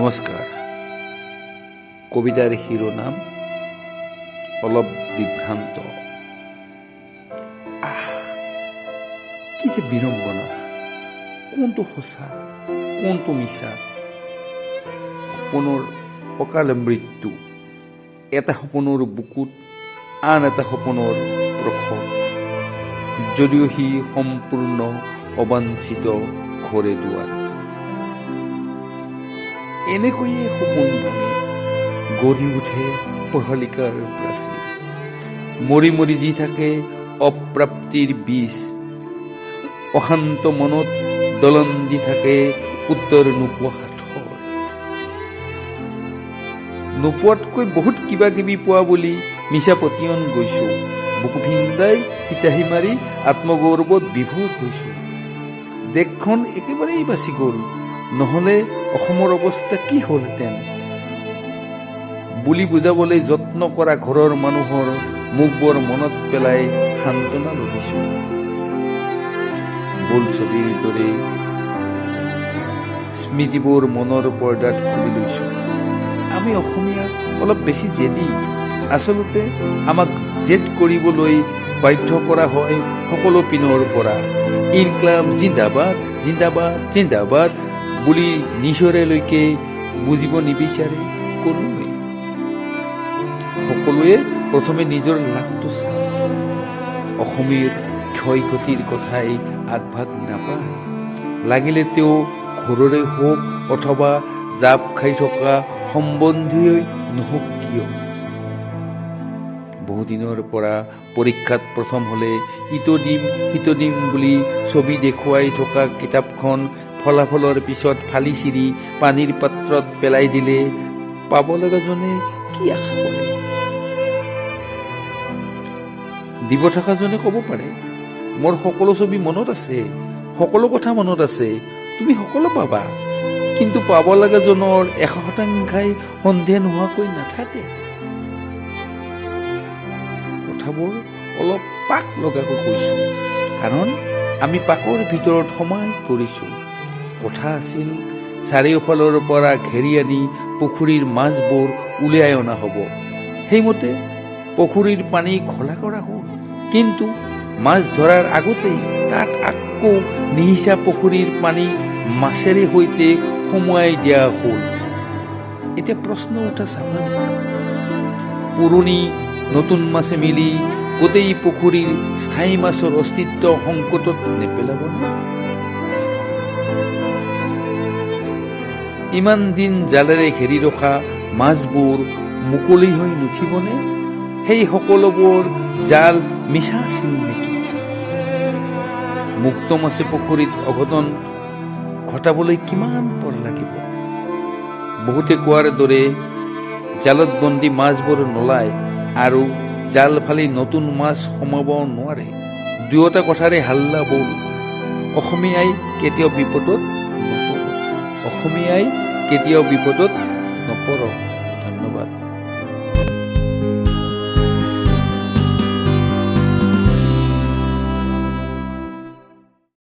নমস্কাৰ। কবিতাৰ শিৰোনাম অলপ বিভ্ৰান্ত। আহ, কি যে বিড়ম্বনা! কোনটো সঁচা, কোনটো মিছা? সপোনৰ অকাল মৃত্যু, এটা সপোনৰ বুকুত আন এটা সপোনৰ প্ৰসৱ, যদিও সি সম্পূৰ্ণ অবাঞ্ছিত ঘৰে দুৱাৰে। এনেকৈয়ে সপোন ভাঙে, গঢ়ি উঠে প্ৰহেলিকাৰ প্ৰাচীৰ। মৰি মৰি জী থাকে অপ্ৰাপ্তিৰ বীজ। অশান্ত মনত দলন দি থাকে উত্তৰ নোপোৱা সাঁথৰ। নোপোৱাতকৈ বহুত কিবা কিবি পোৱা বুলি মিছা পতিয়ন গৈছো। বুকু ফিন্দাই ফিতাহি মাৰি আত্মগৌৰৱত বিভোৰ হৈছো। দেশখন একেবাৰেই বাচি গ'ল, নহ'লে অসমৰ অৱস্থা কি হ'লহেঁতেন বুলি বুজাবলৈ যত্ন কৰা ঘৰৰ মানুহৰ মুখবোৰ মনত পেলাই সান্তনা লভিছো। বোলছবিৰ দৰে স্মৃতিবোৰ মনৰ পৰ্দাত খুলি লৈছো। আমি অসমীয়া অলপ বেছি জেদী। আচলতে আমাক জেদ কৰিবলৈ বাধ্য কৰা হয় সকলো পিনৰ পৰা। ইনকিলাব জিন্দাবাদ, জিন্দাবাদ, জিন্দাবাদ বুলি নিচৰেলৈকে বুজিব নিবিচাৰে কোনোৱে। সকলোৱে প্ৰথমে নিজৰ লাভটো চায়। অসমীৰ ক্ষয় ক্ষতিৰ কথাই আগভাগ নাপায়, লাগিলে তেওঁ ঘৰৰে হওক অথবা জাপ খাই থকা সম্বন্ধীয় নহওক কিয়। বহুদিনৰ পৰা পৰীক্ষাত প্ৰথম হলে ইটো দিম, সিটো দিম বুলি ছবি দেখুৱাই থকা কিতাপখন ফলাফলৰ পিছত ফালি চিৰি পানীৰ পাত্ৰত পেলাই দিলে পাব লগাজনে কি আশা কৰে? দিব থকাজনে ক'ব পাৰে, মোৰ সকলো ছবি মনত আছে, সকলো কথা মনত আছে, তুমি সকলো পাবা। কিন্তু পাব লগাজনৰ 100 শতাংশই সন্দেহ নোহোৱাকৈ নাথাকে। কথাবোৰ অলপ পাক লগাকৈ কৈছো, কাৰণ আমি পাকৰ ভিতৰত সোমাই পৰিছো। কথা আছিল, চাৰিওফালৰ পৰা ঘেৰি আনি পুখুৰীৰ মাছবোৰ উলিয়াই অনা হ'ব। সেইমতে পুখুৰীৰ পানী ঘোলা কৰা হ'ল, কিন্তু মাছ ধৰাৰ আগতেই তাত আকৌ নিসিঁচা পুখুৰীৰ পানী মাছেৰে সৈতে সুমুৱাই দিয়া হ'ল। এতিয়া প্ৰশ্ন উঠা স্বাভাৱিক, পুৰণি নতুন মাছে মিলি গোটেই পুখুৰীৰ স্থায়ী মাছৰ অস্তিত্ব সংকটত নেপেলাবনে? ইমান দিন জালেৰে ঘেৰি ৰখা মাছবোৰ মুকলি হৈ নুঠিবনে? সেই সকলোবোৰ জাল মিছা আছিল নেকি? মুক্ত মাছে পুখুৰীত অঘটন ঘটাবলৈ কিমান পৰ লাগিব? বহুতে কোৱাৰ দৰে জালত বন্দী মাছবোৰ নোলায় আৰু জাল ফালি নতুন মাছ সোমাব নোৱাৰে। দুয়োটা কথাৰে হাল্লা বোল। অসমীয়াই কেতিয়াও বিপদত নপৰক, অসমীয়াই কেতিয়াও বিপদত নপৰক। ধন্যবাদ।